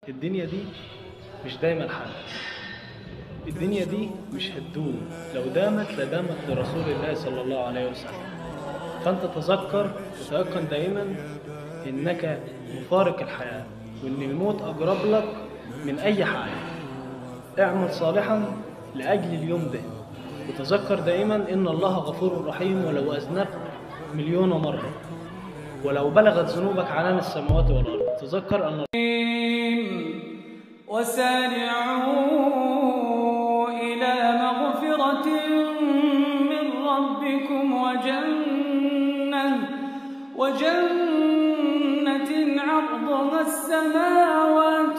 الدنيا دي مش دايما حل، الدنيا دي مش هتدوم، لو دامت لدامت لرسول الله صلى الله عليه وسلم. فأنت تذكر وتيقن دائما إنك مفارق الحياة، وإن الموت أقرب لك من أي حاجة. اعمل صالحا لأجل اليوم ده، وتذكر دائما إن الله غفور رحيم ولو أذنبت مليون مرة، ولو بلغت ذنوبك عنان السماوات والأرض. تذكر أن وسارعوا إلى مغفرة من ربكم وجنة عرضها السماوات